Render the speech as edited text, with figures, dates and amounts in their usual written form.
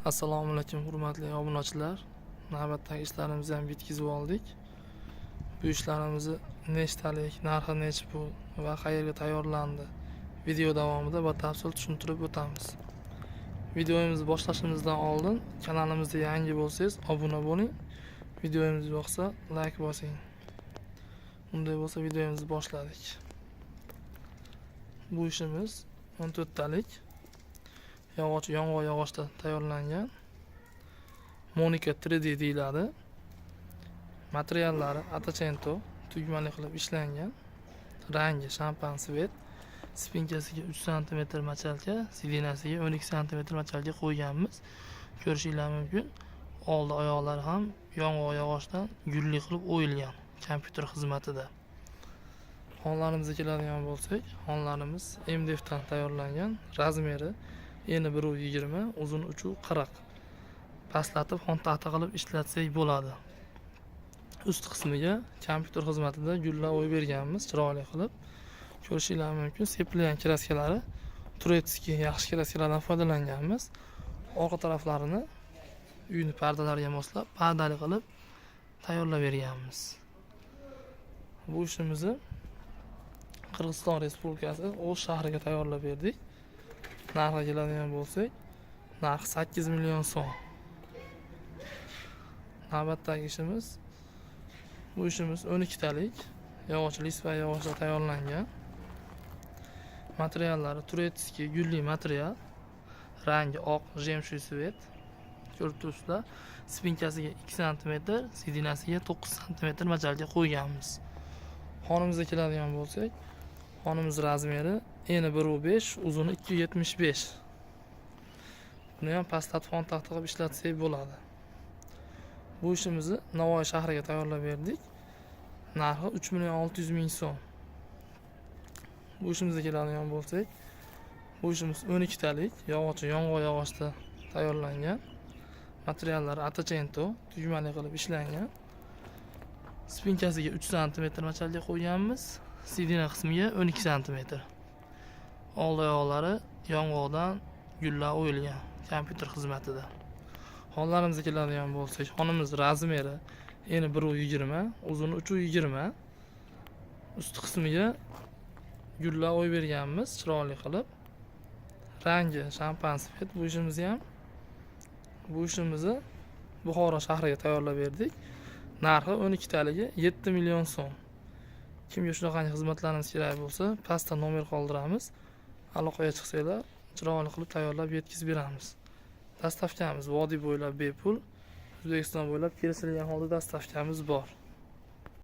Assalomu alaykum, hurmatli obunachilar. Navbatdagi ishlarimizni ham bitkazib oldik. Bu ishlarimizni nechtalik, narxi nechi pul va qayerga tayyorlandi, video davomida batafsil tushuntirib o'tamiz. Videomizni boshlashimizdan oldin kanalimizda yangi bo'lsangiz, obuna bo'ling. Videomiz yoqsa, layk bosing. Unday bo'lsa, videomizni boshladik. Bu ishimiz 14 talik yog'och, yong'oq yog'ochda tayyorlangan. Monika 3D deyiladi. Materiallari Ottocento, tugmali qilib ishlangan. Rangi шампан цвет. Спинка siga 3 sm мочалка, сиденья siga 12 sm мочалка qo'yganmiz. Ko'rishinglar mumkin. Oldi oyoqlari ham yong'oq yog'ochdan gulli qilib o'yilgan kompyuter xizmatida. Xonlarimizga keladigan bo'lsak, xonlarimiz MDF dan tayyorlangan. Размер i eni 1,20, uzun 3,40. Pastlatib xontaxta qilib ishlatsak bo'ladi. Ust qismiga kompyuter xizmatida gullar o'yib berganmiz, chiroyli qilib. Ko'rishinglar mumkin. Sepilgan краска lari турецкий, yaxshi краска lardan foydalanganmiz. Orqa taraflarini uyni pardalariga moslab, pardali qilib tayyorlab berganmiz. Bu ishimizni Qirg'iziston Respublikasi O'sh shahriga tayyorlab berdik. Narxiga keladigan bo'lsak, narxi 8 million so'm. Navbatdagi ishimiz, bu ishimiz 12 talik yog'och, листва yog'ochda tayyorlangan. Materiallari турецкий gulli material. Rangi oq, жемчуг цвет. Ko'rib turibsizlar. Спинка siga 2 sm, сиденья siga 9 sm мочалка qo'yganmiz. Xonimizga keladigan bo'lsak, xonimiz размер i eni 1,5, uzuni 2,75. Buni ham pastlatib xontaxta qilib ishlatsak bo'ladi. Bu ishimizni Navoiy shahriga tayyorlab berdik. Narxi 3 million 600 ming so'm. Bu ishimizga keladigan bo'lsak, bu ishimiz 12 talik yog'och, yong'oq yog'ochda tayyorlangan. Materiallari Ottocento, tugmali qilib ishlangan. Спинка siga 3 sm мочалка qo'yganmiz. Сиденья qismiga 12 sm. Oldi oyoqlari yong'oqdan gullar o'yilgan kompyuter xizmatida. Xonlarimizga keladigan bo'lsak, xonimiz размер i eni 1,20, uzuni 3,20. Ust qismiga gullar o'yib berganmiz, chiroyli qilib. Rangi шампан цвет. Bu ishimizni ham, bu ishimizni Buxoro shahriga tayyorlab berdik. Narxi 12 taligi 7 million so'm. Kimga shunaqangi xizmatlarimiz kerak bo'lsa, pastda nomer qoldiramiz. Aloqaga chiqsanglar, chiroyli qilib tayyorlab yetkazib beramiz. Доставка miz vodiy bo'ylab bepul, O'zbekiston bo'ylab kelishilgan holda доставка miz bor.